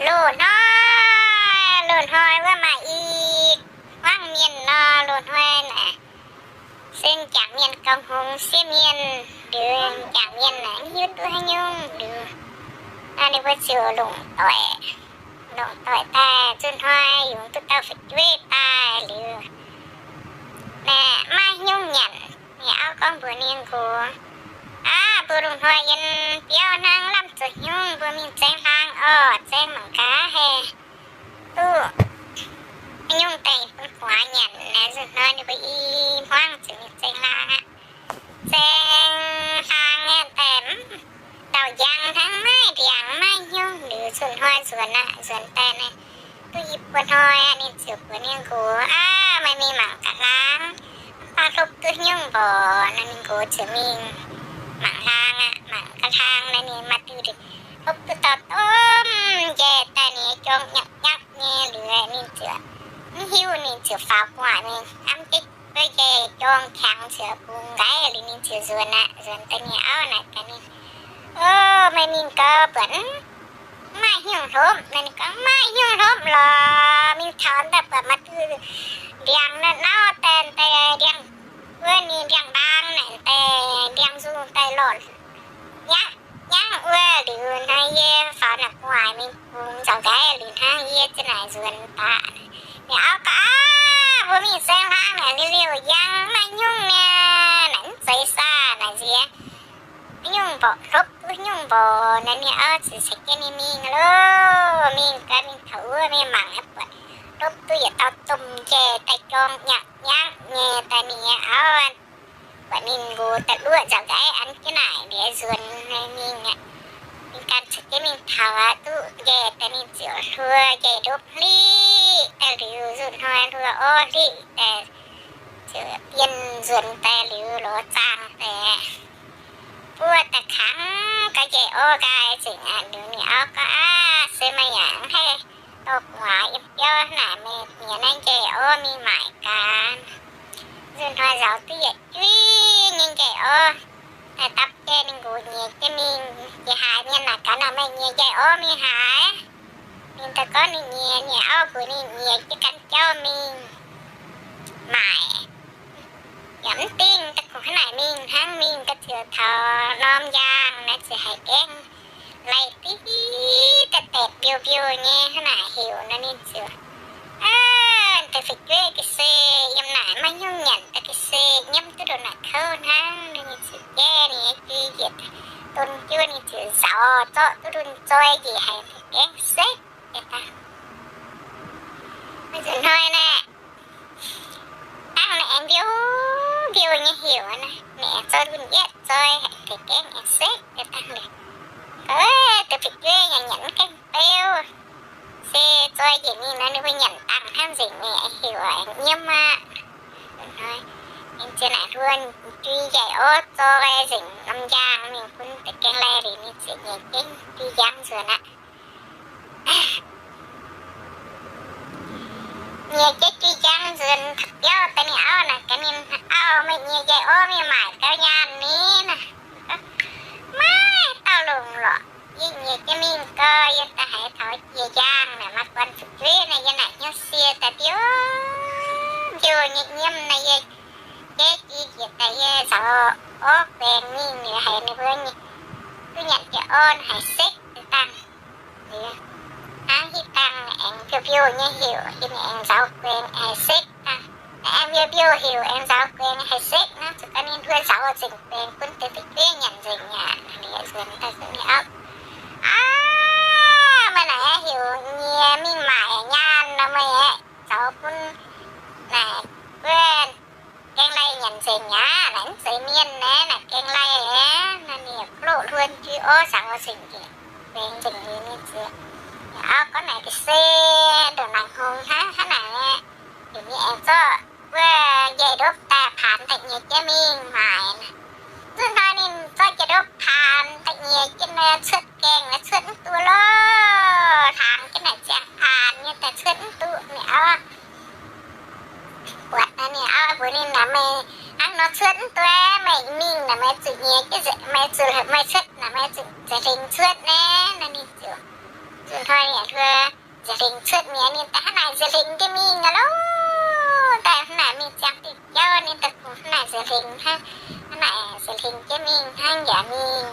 Loz-hnoi, loz-hnoi wuov maaih i hmuangv mienh nor, loz-hnoi naaic se m'jangc mienh gauh hngongx siev mienh, liuz m'jangc mienh naaic mv hiuv duqv haaix nyungc liuz, ninh mbuo ziouc longc doic, longc doic daaih nzunc hnoi yungz duqv dauh fu'jueiv daaih liuz, naaic maiv nyungc nyanc. Ninh auv gorngv mbuox ninh nqox, Aav, mbuo loz-hnoi yiem biauv hnangv, lamh zuqc hnyungv, mbuo mingh zaeng hlaang orqc, zaeng mangc gaax haih duqv haaix nyungc daaih bun gu'nguaaz nyanc. Naaic nzunc hnoi ninh mbuo i hmuangv ziouc mingh zaeng hlaang aqv. Zaeng hlaang nyei daaih, dauh njang hnangv maiv ndiangx maiv hnyungv liuz, nzunc hnoi nzuonx aqv. Nzuonx daaih naaic duqv i buo hnoi aqv, ninh ziouc mbuox ninh nqox, Aav, meih mingh mangc gaax hlaang, mv baac hlopv duqv hnyungv mborqc. Naaic ninh nqox ziouc mingh mangc hlaang aqv. Mangc gaax hlaang naaic ninh maaih diuh hlopv duqv dauh domh njaih daaih, ninh jorng nyapv nyapv nyei liuz, ninh ziouc mv hiuv, ninh ziouc faaux gu'nguaaic mingh amv jienv buo njaih jorng kangx ziouc bungx nqaiv liuz, ninh ziouc nzuonx aqv. Nzuonx daaih ninh auv naaic gaax ninh, O, meih mingh gau buatc mv maaih hnyungv hlopv. Naaic ninh gorngv, Mv maaih hnyungv hlopv lorqc. Mingh taux daaih buatc maaih diuh ndiangx naaiv nauv daaih, daaih ndiangx wuov ninh ndiangx-mbaang naaic daaih, ndiangx-nzung daaih lorh nyaqv nyangv wuov liuz, hnangv yie faaux naaic gu'nguaaic mingh bungx nzauc nqaiv liuz hnangv yie zinh naaic nzuonx daaih. Ninh auv gorngv, Aav, mbuo mingh zaeng hlaang naaic liuz liouh njang mv maaih hnyungv niaa, naaic mv zeiz saah naaic nziex haaix nyungc mborqc, hlopv duqv haaix nyungc mborqc. Naaic ninh auv ziouc ceix jienv ninh mingh loh. Mingh gaax mingh taux wuov mingh mangc buatc hlopv duqv yietc dauh domh njaih daaih jorng nyaqv nyangv nyei daaih. Ninh auv buatc ninh nqox daaih luoqc nzauc nqaiv an jienv naaic liuz nzuonx mingh aqv. Ninh ganh ceix jienv mingh taux aqv, duqv njaih daaih ninh ziouc hluo njaih ndopv hlitv daaih liuz, nzunc hnoi hluo orv hlitv daaih ziouc bienh nzuonx daaih liuz lorz zaangh daaih buov daaih kangv ga'njaih orv nqaai nzengc aqv. Liuz ninh auv gorngv, Aav, se meih yaac mv haih dorh gu'nguaaz yiem biauv naaic, meih mienh naaiv njaih orv mingh maaic gaax. Nzunc hnoi nzauz duqv yietc juiv nyei njaih orv daaih dapv jienv ninh nqox nyiex jienv mingh. Njiec haaix mienh naaic gaax naaic, Meih nyiex njaih orv mingh haaix? Ninh daaih gorngv ninh nyiex, ninh auv mbuox ninh nyiex jienv ganh jauv mingh maaic. Yaac mv dingh daaih kungx hnangv naaic mingh hnangv, mingh ga'ziouc taux norm njang naaic ziouc haiz gaengh lai-diqv daaih daetc mbiouh mbiouh nyei hnangv naaic heuc nor, ninh ziouc, Aav, deix fu'jueiv ga'sie yiem naaic maiv nyungc nyanc daaih ga'sie nyiemv duqv ndongc naaic kouv hnangv. Ninh ziouc jaiv ninh nyei juiv njiec, don juov ninh ziouc nzauz zorqv duqv ndunh zoi njiec haic, gaengh sekv daaih dangh. Nzunc hnoi naaic, dangh naaic aengx mbiouh mbiouh nyei heuc naaic, ninh aengx zorqv ndunh yietv zoi haic, gaengh aengx sekv daaih dangh liuz, deix fu'jueiv yaac nyanc mv gaengh beuv. Se zoi njiec mingh nor, ninh mbuo nyanc dangh hnangv nzengc, ninh aengx heuc aengx nyiemv aqv. Hnoi ninh ziouc naaic hluo juiv njaih orv zoi nzengc norm njang mingh bun deix gaengh lai liuz, ninh ziouc nyiex jienv juiv njang nzuonx aqv. Nyiex jienv juiv njang nzuonx biauv daaih, ninh auv naaic gaax ninh, Auv, meih nyiex njaih orv mingh maaic gau nyaanh ni naaic. Maiv dauh longc lorqc. Yie nyiex jienv mingh gau, yie daaih haiz taux jiex njang naaic, maaih guanh fu'jueiv naaic, yie naaic hnyouv sie daaih mbiouh mbiouh nyei nyiemv naaic, yie jeiv juiv njiec daaih yie nzauz orv guaengx mingh liuz haiz ninh mbuo duqv nyanc jiex orv haiz sekv daaih dangh. Liuz hnangv hitv dangh aengx mbiouh mbiouh nyei heuc, yie aengx nzauz guaengx haiz sekv dangh. Aengx mbiouh mbiouh heuc aengx nzauz guaengx haiz sekv hnangv, zuqc ganh ninh hluo nzauz nzengc guaengx bun deix fu'jueiv nyanc nzengc aqv. Liuz nzuonx daaih zuqc ninh auv, Aav, meih naaic heuc nyiex mingh maaic nyaanh nor, meih aeqv, nzauz bun naaic wuov gaeng lai nyanc nzengc aqv. Naaic mv zeiz mienh naaiv, naaic gaeng lai aqv. Naaiv ninh yaac loz-hluon juiv orv nzauz nzengc njiec, guaengx nzengc liuz ninh ziouc, auv gorngv naaic ga'sie ndongc naaic hngongx hnangv, hnangv naaic aeqv, heuc ninh aengx zorqv wuov njaih ndopv daaih paanx daaih nyiex jienv mingh maaic. Nzunc hnoi ninh zorqv njaih ndopv paanx daaih nyiex jienv cuotv gaengh, cuotv mv duqv lorqc. Hlaangx jienv naaic ziangh paanx nyei daaih cuotv mv duqv. Ninh auv buatc naaic, ninh auv mbuox ninh naaic, Meih hnangv nor cuotv mv duqv, meih mingh naaic meih zuqc nyiex jienv, meih zuqc, meih cuotv naaic meih zuqc za'hengx cuotv naaiv. Naaiv ninh ziouc, nzunc Hnoi ninh hluo nziex hlengx cuotv mi'aqv, ninh daaih hnangv naaic nziex hlengx jienv mingh aqv lorqc. Daaih hnangv naaic mingh ziangx diuh jauv, ninh daaih kungx hnangv naaic nziex hlengx hnangv, hnangv naaic nziex hlengx jienv mingh hnangv yaac mingh.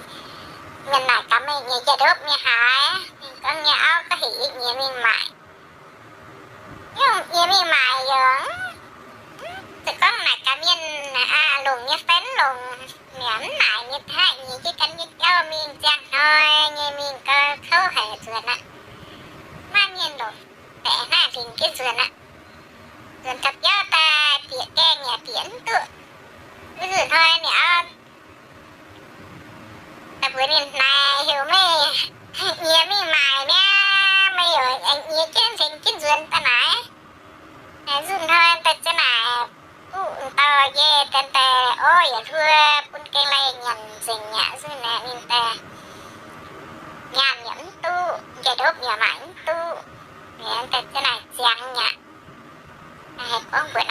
Mienh naaic gaax meih nyei njiec ndopv nyei haaix? Ninh gorngv nyei auv gorngv heuc yie nyiex mingh maaic. Yie nyiex mingh maaic yaac, se gorngv naaic gaax mienh aqv, longc nyei fai mv longc, yaac mv naaic nyei, hnangv nyiex jienv gan nyei jauv mingh ziangh hnoi nyei mingh gau kouv haic nzuonx aqv. Maaih mienh longc baeqc hnangv hlengx jienv nzuonx aqv. Nzuonx taux biauv daaih bieqc gaengh yaac bieqc mv duqv. Wuov hnoi ninh auv daaih mbuox ninh, naaic heuc meih nyiex mingh maaic mi'aqv, meih heuc aengx nyiex jienv hlengx jienv nzuonx daaih naaic. Wuov hnoi daaih ziang naaic, buqv dauh njiec daaih, daaih orv yaac hluo, bun gengh lai nyanc nzengc aqv. Wuov hnoi ninh daaih nyaanh yaac mv duqv, njiec ndopv yaac maaic mv duqv. Daaih ziang naaic ziangx aqv. Haih gorngv mbuox